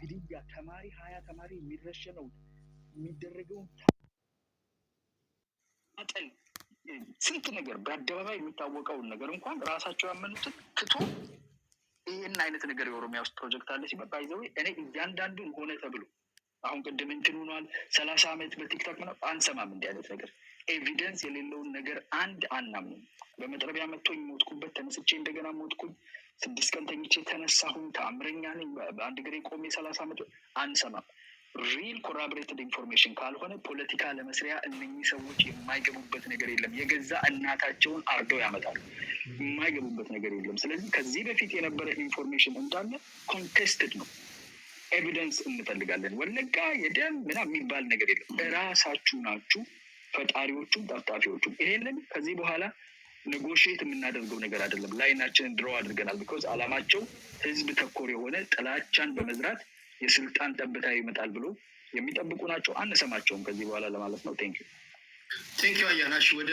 ግድያ፣ ተማሪ 20 ተማሪ የሚረሸነውን፣ የሚደረገውን መጠን፣ ስንት ነገር በአደባባይ የሚታወቀውን ነገር እንኳን ራሳቸው ያመኑትን ትቶ ይህን አይነት ነገር የኦሮሚያ ውስጥ ፕሮጀክት አለ ሲባል፣ by the way፣ እኔ እያንዳንዱን ሆነ ተብሎ አሁን ቅድም እንትን ሆኗል፣ 30 ዓመት በ TikTok ምናምን አንሰማም። እንዲህ አይነት ነገር፣ evidence የሌለውን ነገር አንድ አናምንም። በመጥረቢያ መቶኝ ሞትኩበት፣ ተነስቼ እንደገና ሞትኩኝ፣ 6 ቀን ተኝቼ ተነሳሁኝ፣ ተአምረኛ ነኝ፣ በአንድ እግሬ ቆሜ 30 ዓመት አንሰማም። Real corroborated information ካልሆነ ፖለቲካ ለመስሪያ እነኚህ ሰዎች የማይገቡበት ነገር የለም። የገዛ እናታቸውን አርደው ያመጣሉ። የማይገቡበት ነገር የለም። ስለዚህ ከዚህ በፊት የነበረ information እንዳለ contested ነው። Evidence እንፈልጋለን። ወለጋ የደም ምናምን የሚባል ነገር የለም። እራሳችሁ ናችሁ ፈጣሪዎቹም ጠፍጣፊዎቹም። ይሄንን ከዚህ በኋላ negotiate የምናደርገው ነገር አይደለም። Line ኣችንን draw አድርገናል። Because አላማቸው ህዝብ ተኮር የሆነ ጥላቻን በመዝራት የስልጣን ጠብታ ይመጣል ብሎ የሚጠብቁ ናቸው። አንሰማቸውም ከዚህ በኋላ ለማለት ነው። Thank you. Thank you አያናሽ። ወደ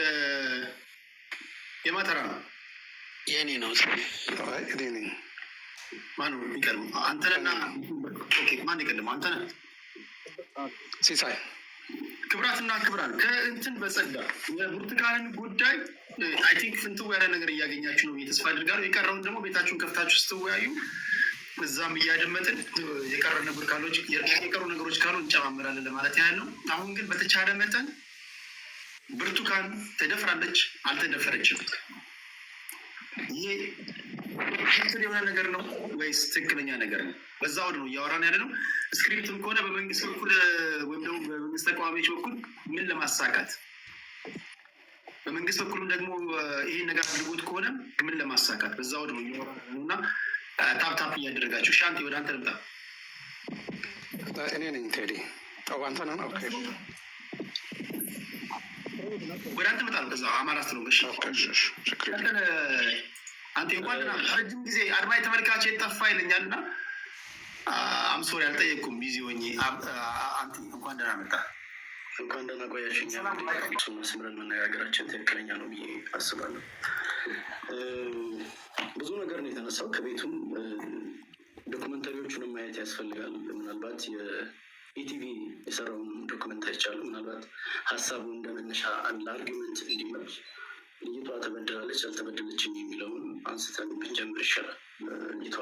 የማተራ ነው። የኔ ነው። እኔ ነኝ። ማነው የሚቀድመው? አንተነና ማን ይቀድመው? አንተነህ። ሲሳይ። ክብራትና ክብራን፣ ከእንትን በጸዳ የብርቱካንን ጉዳይ I think ፍንትው ያለ ነገር እያገኛችሁ ነው ተስፋ አድርጋለሁ። የቀረውን ደግሞ ቤታችሁን ከፍታችሁ ስትወያዩ እዛም እያደመጥን የቀረ ነገር ካሎች የቀሩ ነገሮች ካሉ እንጨማምራለን ለማለት ያህል ነው። አሁን ግን በተቻለ መጠን ብርቱካን ተደፍራለች አልተደፈረችም፣ ይሄ ትክክል የሆነ ነገር ነው ወይስ ትክክለኛ ነገር ነው? በዛ ወደ ነው እያወራን ያለ ነው። Script ም ከሆነ በመንግስት በኩል ወይም ደግሞ በመንግስት ተቃዋሚዎች በኩል ምን ለማሳካት፣ በመንግስት በኩልም ደግሞ ይሄን ነገር አድርጎት ከሆነ ምን ለማሳካት፣ በዛ ወደ ነው እያወራን ያለ ነው። እና tap tap እያደረጋችሁ፣ ሻንቲ ወደ አንተ ልምጣ። እኔ ነኝ ቴዲ። አንተ ነህ? Okay. ወደ አንተ እመጣለሁ። ከዛ አማራ ስለሆንክ እሺ። ችግር የለም። አንተ እንኳን ረጅም ጊዜ አድማጭ ተመልካች የጠፋ ይለኛል እና I'm sorry አልጠየቅኩም፣ busy ሆኜ። አንተ እንኳን ደህና መጣ። እንኳን ደህና ቆያችሁኝ። እሱ መስምረን መነጋገራችን ትክክለኛ ነው ብዬ አስባለሁ። ብዙ ነገር ነው የተነሳው። ከቤቱም documentary ዎቹንም ማየት ያስፈልጋል። ምናልባት የኢቲቪ የሰራውን document አይቻለሁ። ምናልባት ሀሳቡ እንደ መነሻ ለ argument እንዲመች ልጅቷ ተበድላለች አልተበደለችም የሚለውን አንስተን ብንጀምር ይሻላል። ልጅቷ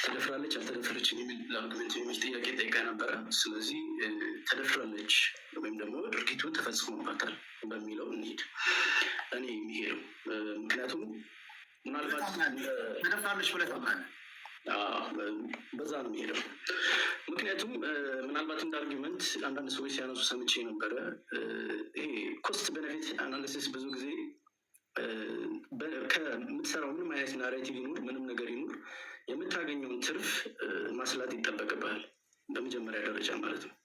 ተደፍራለች አልተደፈረችም የሚል ለ argument የሚመች ጥያቄ ጠይቃ ነበረ። ስለዚህ ተደፍራለች ወይም ደግሞ ድርጊቱ ተፈጽሞባታል በሚለው እንሂድ። እኔ የሚሄደው ምክንያቱም ምናልባት ተደፍራለች ብለህ ታምናለህ? በዛ ነው የሚሄደው። ምክንያቱም ምናልባት እንደ argument አንዳንድ ሰዎች ሲያነሱ ሰምቼ ነበረ። ይሄ cost benefit analysis ብዙ ጊዜ ከምትሰራው ምንም አይነት narrative ይኑር፣ ምንም ነገር ይኑር፣ የምታገኘውን ትርፍ ማስላት ይጠበቅብሃል፣ በመጀመሪያ ደረጃ ማለት ነው።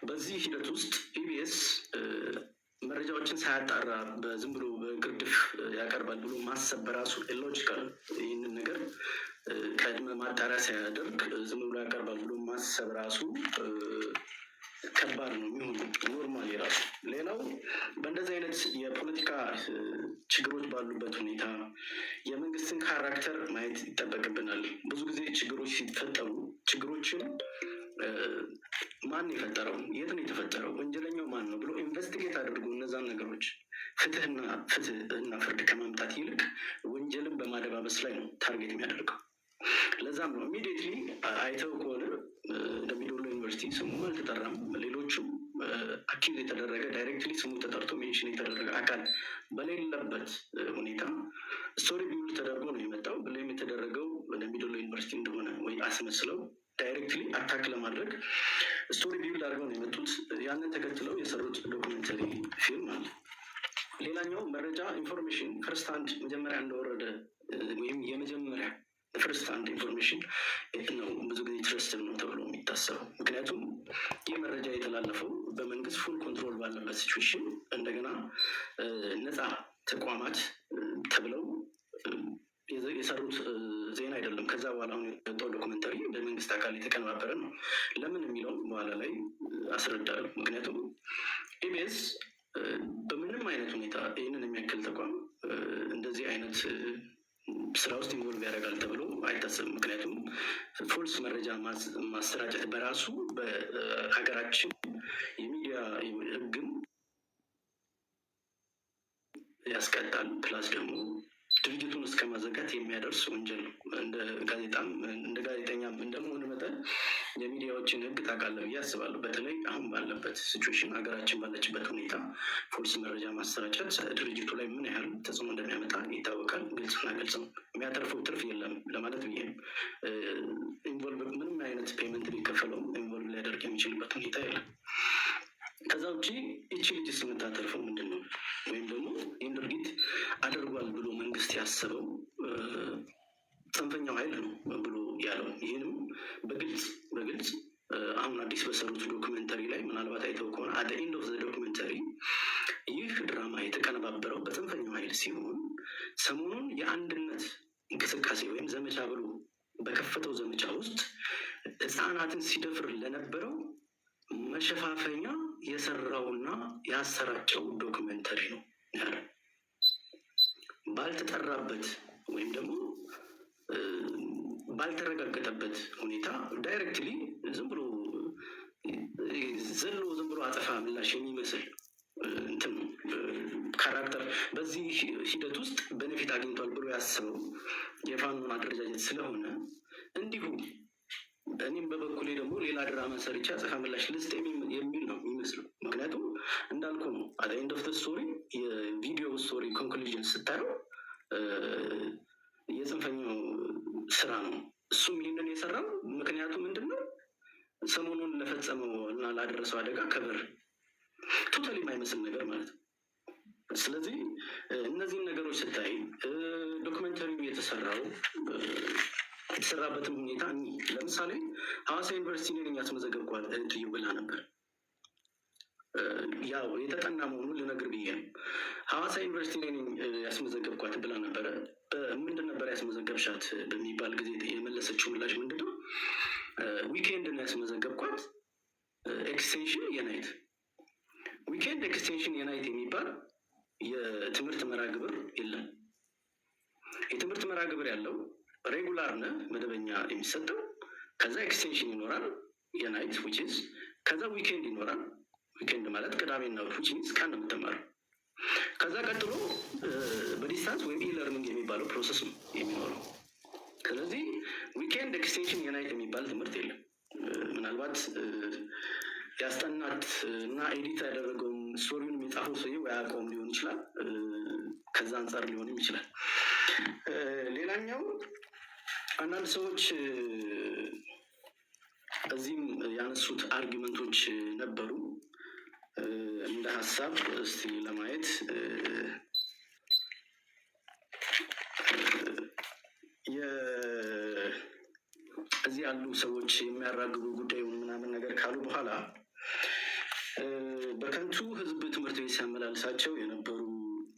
በዚህ ሂደት ውስጥ ኢቢኤስ መረጃዎችን ሳያጣራ በዝም ብሎ በግርድፍ ያቀርባል ብሎ ማሰብ በራሱ illogical። ይህንን ነገር ቀድመ ማጣሪያ ሳያደርግ ዝም ብሎ ያቀርባል ብሎ ማሰብ ራሱ ከባድ ነው የሚሆነው normally ራሱ። ሌላው በእንደዚህ አይነት የፖለቲካ ችግሮች ባሉበት ሁኔታ የመንግስትን character ማየት ይጠበቅብናል። ብዙ ጊዜ ችግሮች ሲፈጠሩ ችግሮችን ማን የፈጠረው፣ የት ነው የተፈጠረው፣ ወንጀለኛው ማን ነው ብሎ investigate አድርጎ እነዛን ነገሮች ፍትህ እና ፍርድ ከማምጣት ይልቅ ወንጀልን በማደባበስ ላይ ነው target የሚያደርገው። ለዛም ነው immediately አይተው ከሆነ ደምቢዶሎ ዩኒቨርሲቲ ስሙ አልተጠራም። ሌሎቹም accuse የተደረገ፣ directly ስሙ ተጠርቶ mention የተደረገ አካል በሌለበት ሁኔታ story build ተደርጎ ነው የመጣው። Blame የተደረገው ደምቢዶሎ ዩኒቨርሲቲ እንደሆነ ወይ አስመስለው directly attack ለማድረግ story build አድርገው ነው የመጡት። ያንን ተከትለው የሰሩት documentary ፊልም አለ። ሌላኛው መረጃ information first hand መጀመሪያ እንደወረደ ወይም የመጀመሪያ first hand information ነው ብዙ ጊዜ trusted ነው ተብሎ የሚታሰበው። ምክንያቱም ይህ መረጃ የተላለፈው በመንግስት full control ባለበት situation፣ እንደገና ነፃ ተቋማት ተብለው የሰሩት ዜና አይደለም። ከዛ በኋላ አሁን የወጣው documentary በመንግስት አካል የተቀነባበረ ነው። ለምን የሚለውን በኋላ ላይ አስረዳለሁ። ምክንያቱም ኢቢኤስ በምንም አይነት ሁኔታ ይህንን የሚያክል ተቋም እንደዚህ አይነት ስራ ውስጥ involve ያደርጋል ተብሎ አይታሰብም። ምክንያቱም false መረጃ ማሰራጨት በራሱ በሀገራችን የሚዲያ ሕግም ያስቀጣል። Plus ደግሞ ድርጅቱን እስከ ማዘጋት የሚያደርስ ወንጀል ነው። እንደ ጋዜጣም እንደ ጋዜጠኛም እንደመሆን መጠን የሚዲያዎችን ሕግ ታውቃለህ ብዬ አስባለሁ። በተለይ አሁን ባለበት situation፣ ሀገራችን ባለችበት ሁኔታ false መረጃ ማሰራጨት ድርጅቱ ላይ ምን ያህል ተጽዕኖ እንደሚያመጣ ይታወቃል። ግልጽና ግልጽ ነው። የሚያተርፈው ትርፍ የለም ለማለት ብዬ ነው። Involve ምንም አይነት payment ቢከፈለውም involve ሊያደርግ የሚችልበት ሁኔታ የለም። ከዛ ውጭ ይቺ ልጅስ የምታተርፈው ምንድን ነው? ወይም ደግሞ ይህን ድርጊት አድርጓል ብሎ መንግስት ያሰበው ጽንፈኛው ኃይል ነው ብሎ ያለው፣ ይህንም በግልጽ አሁን አዲስ በሰሩት documentary ላይ ምናልባት አይተው ከሆነ at the end of the documentary ይህ ድራማ የተቀነባበረው በጽንፈኛው ኃይል ሲሆን ሰሞኑን የአንድነት እንቅስቃሴ ወይም ዘመቻ ብሎ በከፈተው ዘመቻ ውስጥ ህፃናትን ሲደፍር ለነበረው መሸፋፈኛ የሰራውና ያሰራጨው documentary ነው ያለው። ባልተጠራበት ወይም ደግሞ ባልተረጋገጠበት ሁኔታ directly ዝም ብሎ ዘሎ ዝም ብሎ አጸፋ ምላሽ የሚመስል እንትን character በዚህ ሂደት ውስጥ benefit አግኝቷል ብሎ ያስበው የፋኖን አደረጃጀት ስለሆነ እንዲሁ እኔም በበኩሌ ደግሞ ሌላ ድራማ ሰርቼ አጸፋ ምላሽ ልስጥ የሚል ነው የሚመስለው። ምክንያቱም እንዳልኩ ነው፣ at the end of the story የቪዲዮ story conclusion ስታየው የጽንፈኛው ስራ ነው። እሱም ይህንን የሰራው ምክንያቱ ምንድን ነው? ሰሞኑን ለፈጸመው እና ላደረሰው አደጋ cover totally የማይመስል ነገር ማለት ነው። ስለዚህ እነዚህን ነገሮች ስታይ documentary ው የተሰራበትም ሁኔታ፣ ለምሳሌ ሐዋሳ ዩኒቨርሲቲ እኔ ነኝ ያስመዘገብኳት እህትዬው ብላ ነበር። ያው የተጠና መሆኑን ልነግር ብዬ ነው። ሐዋሳ ዩኒቨርሲቲ እኔ ነኝ ያስመዘገብኳት ብላ ነበረ። ምንድን ነበር ያስመዘገብሻት በሚባል ጊዜ የመለሰችው ምላሽ ምንድን ነው? Weekend ነው ያስመዘገብኳት፣ extension የ night። Weekend extension የ night የሚባል የትምህርት መርሃ ግብር የለም። የትምህርት መርሃ ግብር ያለው regular ነ መደበኛ የሚሰጠው፣ ከዛ extension ይኖራል የ night which is ከዛ weekend ይኖራል። Weekend ማለት ቅዳሜና እሑድ which is ቀን ነው የምትማረው። ከዛ ቀጥሎ በ distance ወይም e-learning የሚባለው process ነው የሚኖረው። ስለዚህ weekend extension የ night የሚባል ትምህርት የለም። ምናልባት ያስጠናት እና edit ያደረገውም story ውን የጻፈው ሰውዬ ወይ አያውቀውም ሊሆን ይችላል። ከዛ አንጻር ሊሆንም ይችላል። ሌላኛው አንዳንድ ሰዎች እዚህም ያነሱት argument ኦች ነበሩ። እንደ ሀሳብ እስቲ ለማየት እዚህ ያሉ ሰዎች የሚያራግቡ ጉዳዩን ምናምን ነገር ካሉ በኋላ በከንቱ ህዝብ ትምህርት ቤት ሲያመላልሳቸው የነበሩ፣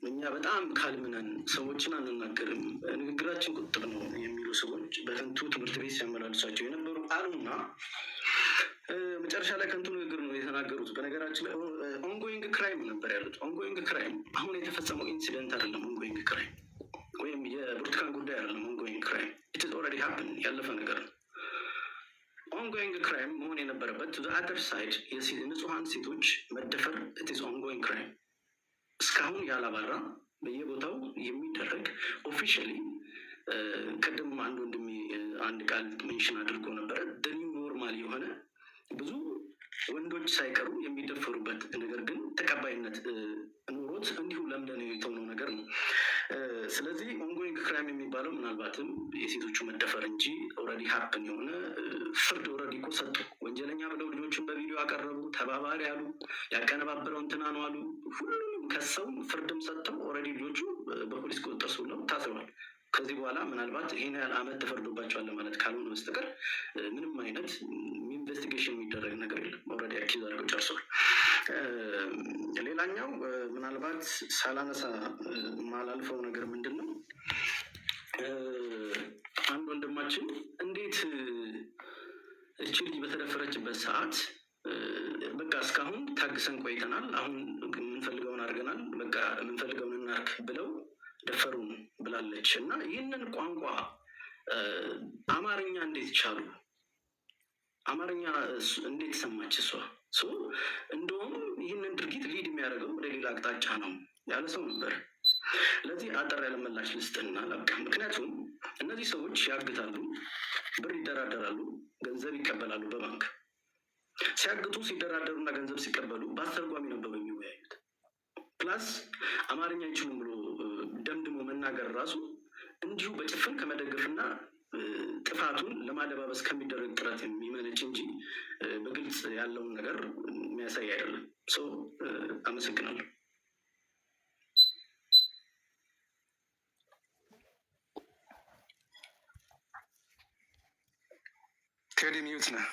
እኛ በጣም calm ነን፣ ሰዎችን አንናገርም፣ ንግግራችን ቁጥብ ነው የሚሉ ሰዎች በከንቱ ትምህርት ቤት ሲያመላልሳቸው የነበሩ አሉና መጨረሻ ላይ ከንቱ ንግግር ነው የተናገሩት። በነገራችን ላይ ongoing crime ነበር ያሉት። Ongoing crime አሁን የተፈጸመው incident አይደለም። Ongoing crime ወይም የብርቱካን ጉዳይ አይደለም። Ongoing crime it's already happen፣ ያለፈ ነገር ነው። Ongoing crime መሆን የነበረበት to other side ንጹሐን ሴቶች መደፈር it's ongoing crime፣ እስካሁን ያላባራ በየቦታው የሚደረግ። Officially ቅድም አንድ ወንድሜ አንድ ቃል mention አድርጎ ነበረ፣ new normal የሆነ፣ ብዙ ወንዶች ሳይቀሩ የሚደፈሩበት፣ ነገር ግን ተቀባይነት ኖሮት እንዲሁ ለምደን የተውነው ነገር ነው። ስለዚህ ongoing crime የሚባለው ምናልባትም የሴቶቹ መደፈር እንጂ already happen የሆነ ፍርድ already እኮ ሰጡ። ወንጀለኛ ብለው ልጆቹን በቪዲዮ አቀረቡ፣ ተባባሪ አሉ፣ ያቀነባበረው እንትና ነው አሉ። ሁሉንም ከሰው ፍርድም ሰጥተው already ልጆቹ በፖሊስ ቁጥጥር ስር ውለው ታስረዋል። ከዚህ በኋላ ምናልባት ይህን ያህል ዓመት ተፈርዶባቸዋል ለማለት ካልሆነ በስተቀር ምንም አይነት investigation የሚደረግ ነገር የለም። Already accuse አድርገው ጨርሰዋል። ሌላኛው ምናልባት ሳላነሳ ማላልፈው ነገር ምንድን ነው? አንድ ወንድማችን እንዴት እቺ ልጅ በተደፈረችበት ሰዓት በቃ እስካሁን ታግሰን ቆይተናል፣ አሁን የምንፈልገውን አድርገናል፣ በቃ የምንፈልገውን እናርግ ብለው ደፈሩን ብለው ብላለች እና ይህንን ቋንቋ አማርኛ እንዴት ቻሉ? አማርኛ እንዴት ሰማች እሷ? እንደውም ይህንን ድርጊት lead የሚያደርገው ወደ ሌላ አቅጣጫ ነው ያለ ሰው ነበር። ለዚህ አጠር ያለ ምላሽ ልስጥና ላብቃ። ምክንያቱም እነዚህ ሰዎች ያግታሉ፣ ብር ይደራደራሉ፣ ገንዘብ ይቀበላሉ። በባንክ ሲያግቱ፣ ሲደራደሩና ገንዘብ ሲቀበሉ በአስተርጓሚ ነበር የሚወያዩት። Plus አማርኛ አይችሉም ብሎ ደምድሞ መናገር ራሱ እንዲሁ በጭፍን ከመደገፍና ጥፋቱን ለማደባበስ ከሚደረግ ጥረት የሚመነጭ እንጂ በግልጽ ያለውን ነገር የሚያሳይ አይደለም። So አመሰግናለሁ። ቴዲ mute ነህ።